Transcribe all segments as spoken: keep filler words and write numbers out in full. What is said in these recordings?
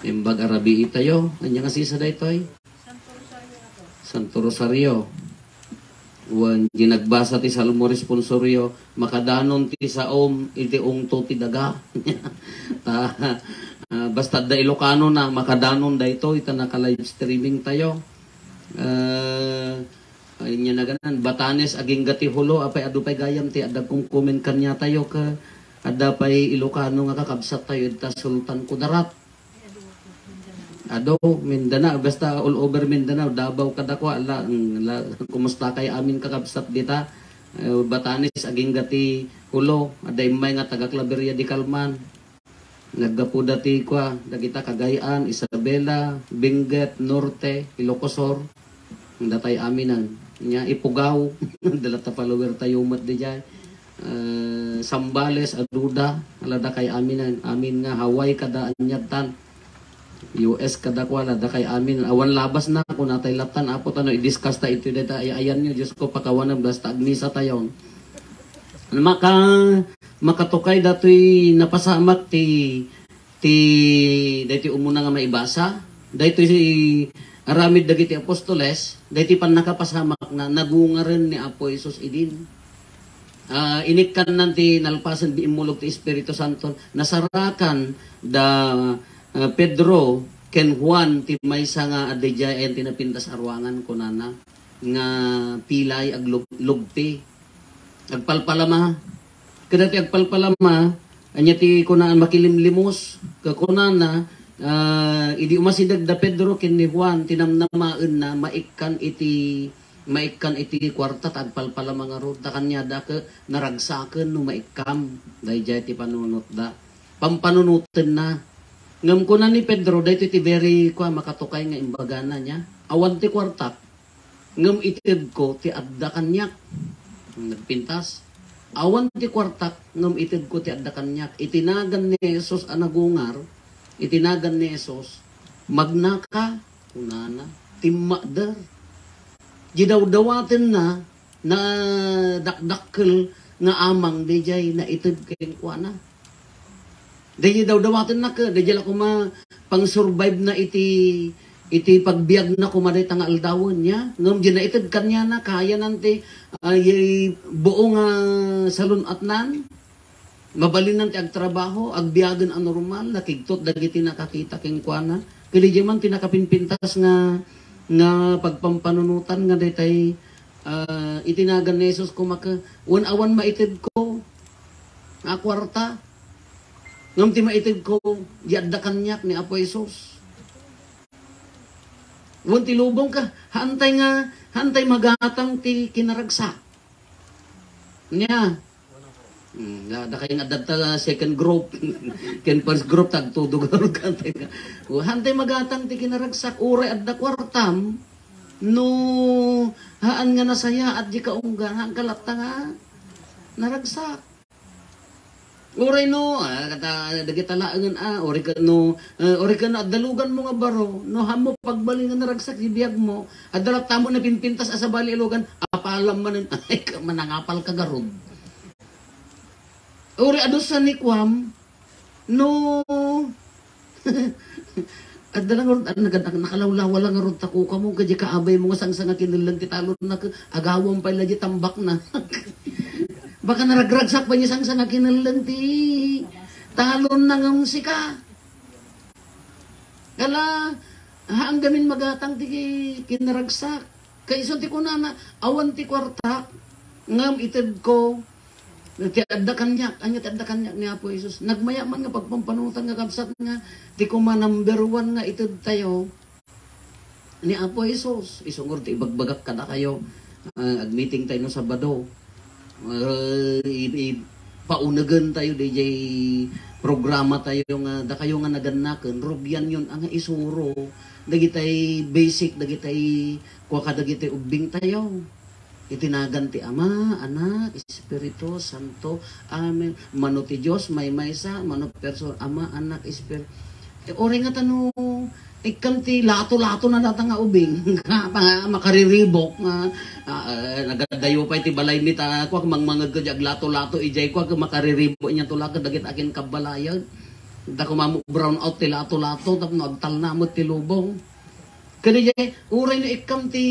naimbag a rabii tayo. Ania nga sisa daytoy? Santo Rosario. Wen, di nagbasa ti Salmo responsorio, makadanon ti saom iti ungto ti daga. Ta, ah, basta adda Ilocano na, makadanon daytoy, ta naka-live streaming tayo. Ah, ay, nia naganan, Batanes, agingga ti hulo, apay adu pay gayam ti adda kumkumen kaniatayo, ka adda pay Ilocano nga kakabsat tayo, ita Sultan Kudarat. Adu, Mindanao, basta all over Mindanao, Davao kadakua, la, la, kumusta kay amin kakabsat dita? Eh, Batanes, agingga ti hulo, adda immay nga taga Claveria de Calman. Naggapuda ti kua, dagita Cagayan, Isabela, Benguet, Norte, Ilocos Sur. Datay aminan. Nia, Ifugao, adda latta follower tayo met dijay. Eh, Zambales, aduda, ala dakay aminan. Amin nga Hawaii kada aniadtan. U S kadakua, ala dakay aminan. Awan labas na, kunatay lattan, apo, tano, i-discuss ta iti dayta ay-ayanyo. Diyos ko, pakawanem, basta agmisa tayon. Maka, makatukay datoy napasamak ti, ti, daytoy umuna nga maibasa. Daytoy aramid dagiti apostoles, daytoy pannakapasamakna, nagungaren ni Apo Jesus idin. Ah, inikkannan ti nalpasen ti immulog ti Espiritu Santo, nasarakan da, ah, Pedro ken Juan ti maysa nga adda idiay ayan ti napintas a ruangan, kunana, nga pilay aglug-, lugpi. Agpalpalama. Kada ti agpalpalama, ania ti kunaan, makilimlimos. Kakunana, ah, idi umasideg da Pedro ken ni Juan, tinamnamaenna, maikkan iti, maikkan iti kuarta, ta agpalpalama ngarud. Ta kaniada ket naragsaken no maikkam. Daydiay ti panunotda. Pampanunotenna. Ngem kuna ni Pedro, daytoy ti very, kua, makatukay nga imbagana nia. Awan ti kuartak. Ngem itedko ti adda kaniak. Nagpintas. Awan ti kuartak, ngem itedko ti adda kaniak. Iti nagan ni Jesus a nagungar, iti nagan ni Jesus, magnaka, kunana, timmakder. Di dawdawatenna, nadakdakkel nga amang, daydiay naited kenkuana. Daydiay dawdawatenna ket, daydiay la koma pang-survive na iti, iti pagbiag na koma dayta nga aldawen nia. Ngem di naited kaniana, kayanan ti, ah, y-, buo nga salun-atnan. Mabalinnan ti agtrabaho, agbiagen a normal, nakigtot dagiti nakakita kenkuana. Ket daydiay man ti nakapinpintas nga, nga pagpampanunotan nga daytay, ah, iti nagan ni Jesus koma ket, wen awan maitedko nga kuarta. Ngem ti maitedko, di adda kaniak ni Apo Jesus. Wen ti lubong ka, haantay nga, haantay magatang ti kinaragsak. Nia. Hmm, da, da kayo nga adda ta second group. Ken first group, tagtudog ka, haantay nga. O, haantay magatang ti kinaragsak, uray adda kuartam, no, haan nga nasayaat di kaunggan, haan ka latta nga naragsak. Uray no, ah, kata, dagita laengen, ah, uray ken no, eh, uray ken no adda luganmo nga baro, no haanmo pagbalin nga naragsak ti biagmo, adda latta mo napimpintas a sabali a lugan, apalam manen, ay, ka-, manangapal ka garud. Uray adu sa ni kuam, no, adda lang ngarud, ah, nagad-, nakalawlawa lang ngarud ta kukamo, kadi kaabaymo nga sangsanga kinelleng ti talonna, ke-, agawam pay la di tambakna. Baka naragragsak pay di sangsanga kinelleng ti talonna ngem sika. Kala, haan gamin magatang ti ki-, kinaragsak. Kaiso ti kunana, awan ti kuartak, ngem itedko, ti adda kaniak, ania ti adda kaniak ni Apo Jesus. Nagmayat man nga pagpampanunotan nga kabsat nga, ti koma number one nga ited tayo, ni Apo Jesus. Isu ngarud ti ibagbagak kadakayo, ah, agmeeting tayo no Sabado. Ah, i-, i-, paunegen tayo, D J, programa tayo nga, dakayo nga nagannaken, rugianyon, ah, nga isuro, dagitay basic, dagitay, kua kadagitay ubbing tayo. Iti nagan ti Ama, Anak, Espiritu Santo. Amen. Mano ti Dios, maymaysa, mano person, Ama, Anak, Espiritu. Eh, uray nga tano, ikkan ti lato-lato na data nga ubing. Nga, pa-, makariribok nga, ah, eh, nagadayo pay ti balay mi ta, kuak, mangmangeg ka di aglato-lato, ijay kuak, makariribok niya tulak, dagit akin kabalayag. Da koma mo brown out ti lato-lato tapno agtalna met ti lubong. Kadi jay, uray no ikkam ti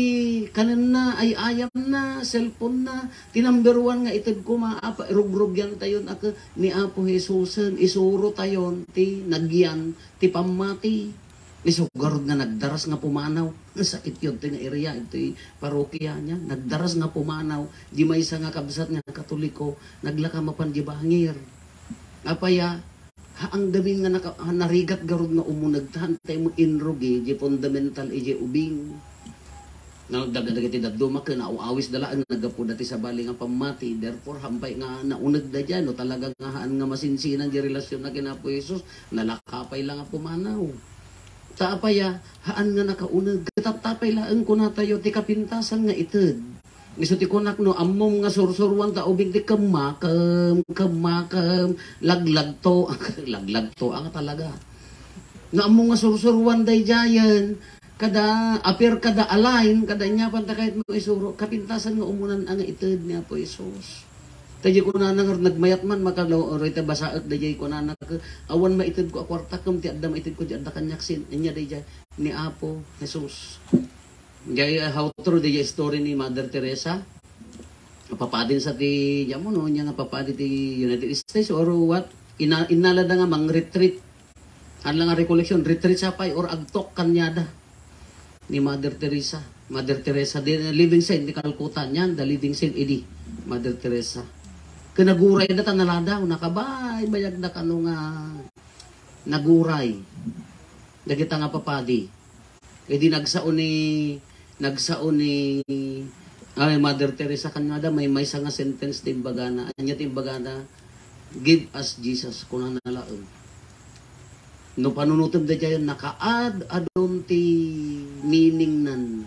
kanenna, ay-ayamna, cellphone-na, ti number one nga ited koma, apa, rugrugyan tayon, a ke-, ni Apo Jesusen, isuro tayon ti nagyan ti pammati. Isu garud nga nagdaras nga pumanaw. Sakit yun, ti nga area, iti parokia niya. Nagdaras nga pumanaw. Di maysa nga kabsat nga Katoliko, naglaka mapan di bangir. Apaya, ha, ang gamin nga naka-, ha, narigat garud nga umuneg ta, hantay mo inrugi, di fundamental, ije ubing. Nga nagdaga dagiti dadduma ken aw-awis da laeng naggapu dati sabali nga pammati. Therefore, hampay nga nauneg da diay, no talaga nga haan nga masinsinan di relasyon na ken Apo Jesus, nalaka pay la nga pumanaw. Ta apaya, haan nga nakauneg, ket apay laeng kunatayo ti kapintasan nga ited. Isu ti kunak no, ammom nga sursuruan ta ubing ti kemmakem, kemmakem, laglagto, laglagto, ang talaga. No, ammom nga sursuruan daydiayen, kada appear, kada align, kada ania pay ta kayat mo isuro, kapintasan nga umunan a nga ited ni Apo Jesus. Daydiay kunana nga nagmayat man, makalo, oray ta basaek daydiay kunana, ke-, awan maitedko a kuarta, kem ti adda maitedko, di adda kaniak sin, ania daydiay, ni Apo Jesus. Jay, ah, how true daydiay story ni Mother Teresa? Papadin sa ti, diyan mo, no? Nia nga papadi ti United States or what? Ina-, innalada nga mang-retreat. Haan la nga recollection, retreat sa pay or agtok kaniada ni Mother Teresa. Mother Teresa, the living saint ni Calcutta, niyan, the living saint idi, Mother Teresa. Kinaguray da ta naladaw, nakabaybayag da kano nga naguray. Dagita nga papadi. Idi nagsao ni, nagsao ni, ay, Mother Teresa, kaniada, may maysa nga sentence ti imbagana. Ania ti imbagana? "Give us Jesus," kunana laeng. No panunotem daydiay, nakaad-adun ti meaningnan.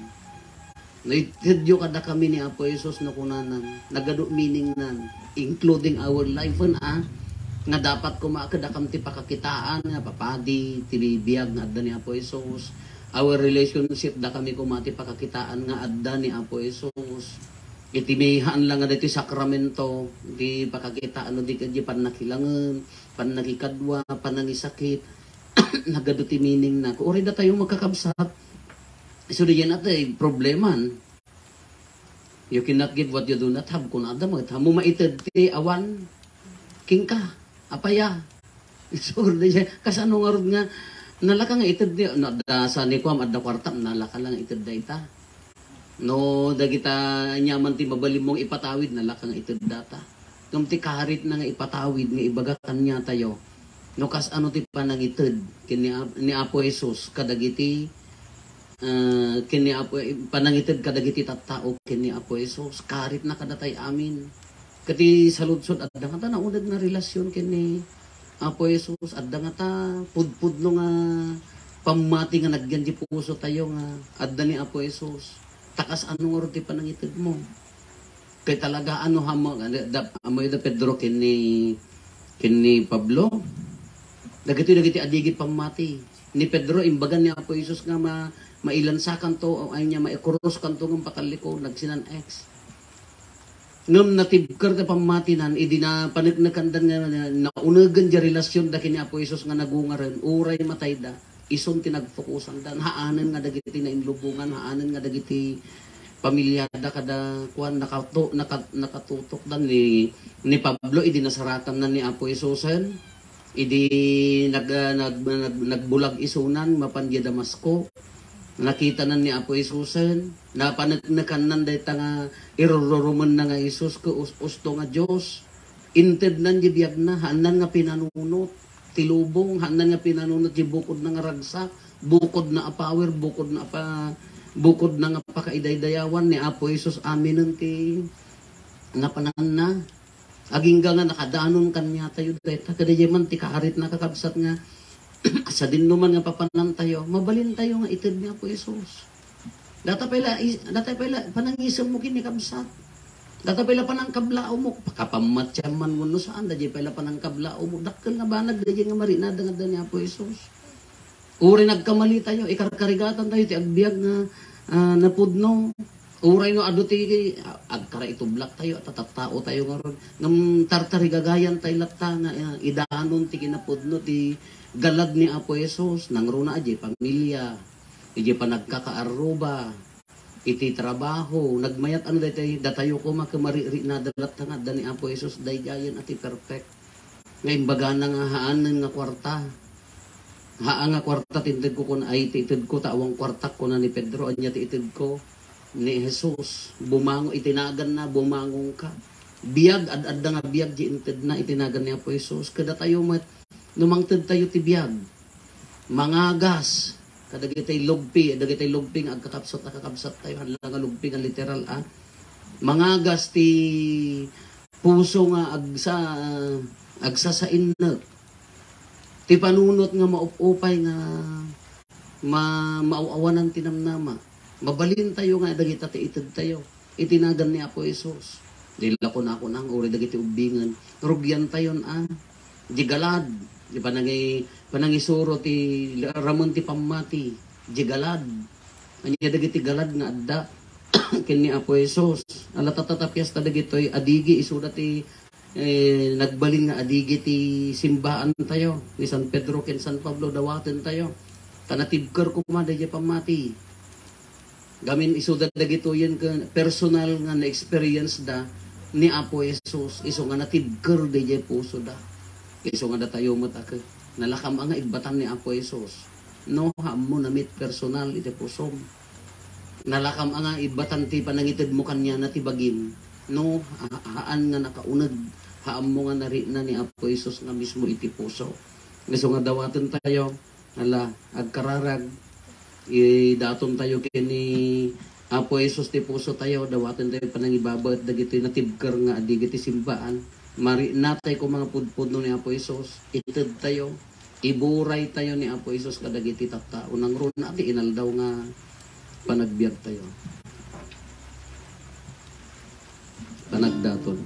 No itedyo kadakami ni Apo Jesus, no kunanan, nagadu meaningnan, including our life, en, a, nga dapat koma kadakam ti pakakitaan nga papadi ti biag nga adda ni Apo Jesus. Our relationship, dakami koma ti pakakitaan nga adda ni Apo Jesus. Iti haan la nga daytoy sakramento, ti pakakitaan no di kadya pannakilangen, pannakikadua, panangisakit, nagadu ti meaning na. Uray datayo makakabsat, isu diay natay probleman. You cannot give what you do not have. Kun adda, ket, ammo maited ti awan kenka. Apaya? Isu diay, kasano ngarud nga, nalaka nga ited ni, no, adda sa ni kuam, adda kuarta, nalaka lang ited dayta. No, dagita aniaman ti mabalinmo nga ipatawid, nalaka nga ited data. Ngem ti karitna nga ipatawid nga ibaga kaniatayo, no kasano ti panangited ken ni Ap-, ni Apo Jesus kadagiti, ah, ken ni Apo, panangited kadagiti tattao ken ni Apo Jesus, karitna kadatay amin. Ket ti saludsod, adda ngata nauneg nga relasyon ken ni Apo Jesus, adda ngata pudpudno nga pammati nga nagyan ti pusotayo nga adda ni Apo Jesus. Ta kasano ngarud ti panangitedmo? Ket talaga, ano, hamo, da, amo ida Pedro ken ni, ken ni Pablo? Dagitoy dagiti addigi pammati. Ni Pedro, imbagan ni Apo Jesus nga ma-, mailansakanto, o ay niya, maikuruskanto ngem patalliko, nagsinan X. Ngem natibker ti pammatinan, idi napaneknekandan nga na-, naunegen ti relasionda ken ni Apo Jesus nga nagungaren, uray matayda, isun ti nagfokusandan. Haanen nga dagiti nainlubongan, haanen nga dagiti pamiliada kada kuan, nakato-, naka-, nakatutokdan ni, ni Pablo idi nasarakanna ni Apo Jesusen. Idi nag-, ah, nag-, nag-, nagbulag isunan mapan diay Damasco, nakitanan ni Apo Jesusen, napaneknekannan dayta nga irururumenna nga Jesus ket us-, usto nga Dios. Intednan diay biagna, haannan nga pinanunot ti lubong, haannan nga pinanunot diay bukodna nga ragsak, bukodna a power, bukodna a pa-, bukodna nga pakaidaydayawan ni Apo Jesus aminen ti napananna. Agingga nga nakadanon kaniatayo dayta, kadaydiay man ti karitna, kakabsat, nga sadinoman nga papanantayo, mabalintayo nga ited ni Apo Jesus. Data pay la, is-, data pay la panangisemmo ken ni kabsat. Data pay la panangkablaawmo, pakapammatiam man wenno saan, daydiay pay la panangkablaawmo, dakkel nga banag daydiay nga marinada nga adda ni Apo Jesus. Uray nagkamali tayo, ikarkarigatan tayo ti agbiag nga, ah, napudno. Uray no adu ti, ah, agkaraitublak tayo, ta tattao tayo ngarud. Ngem tartarigagayan tayo latta nga, ah, idanon ti kinapudno ti, Galad ni Apo Jesus, nangruna idiay pamilia, idiay panagkakaarruba, iti trabaho, nagmayat ano daytoy, datayo koma ket mariknada latta nga adda ni Apo Jesus, daydiayen a ti perfect. Nga imbagana nga haanen nga kuarta. Haan nga kuarta ti intedko kun ay ti itedko ta awan kuartak kuna ni Pedro, ania ti itedko? Ni Jesus, bumangon, iti naganna, bumangonka. Biag, ad-adda nga biag di intedna, iti nagan ni Apo Jesus. Kadatayo met, no mangted tayo ti biag, mangagas kadagiti lugpi, dagiti lugpi nga agkakabsat a kakabsat tayo, hala nga lugpi nga literal, a. Mangagas ti puso nga agsa-, agsasainnek. Ti panunot nga maup-upay nga ma-, maaw-awanan ti namnama. Mabalin tayo nga dagita ti ited tayo. Iti nagan ni Apo Jesus. Di la kunakuna nga uri dagiti ubbingen. Rugian tayon a. Di galad. Di panangi-, panangisuro ti ramen ti pammati. Di galad. Ania dagiti galad nga adda ken ni Apo Jesus. Ala, tatta ta piesta dagitoy adigi isuda ti, eh, nagbalin nga adigi ti simbaan tayo ni San Pedro ken San Pablo, dawaten tayo. Ta natibker koma daydiay pammati. Gamin isuda dagitoyen ken personal nga na-experience da ni Apo Jesus, isu nga natibker daydiay pusoda. Isu nga datayo met a ket, nalakam a nga ibbatan ni Apo Jesus. No, haammo na met personal iti pusom. Nalakam a nga ibbatan ti panangitedmo kaniana ti bagim. No, ha-, haan nga nakauneg, haammo nga narikna ni Apo Jesus nga mismo iti puso. Isu nga dawaten tayo, ala, agkararag, idaton tayo ken ni Apo Jesus ti puso tayo, dawaten tayo panangibabaet dagitoy natibker nga adigi ti simbaan. Marikna tayo koma nga pudpudno ni Apo Jesus, ited tayo, iburay tayo ni Apo Jesus kadagiti tattao. Nangruna ti inaldaw nga panagbiag tayo. Panagdaton.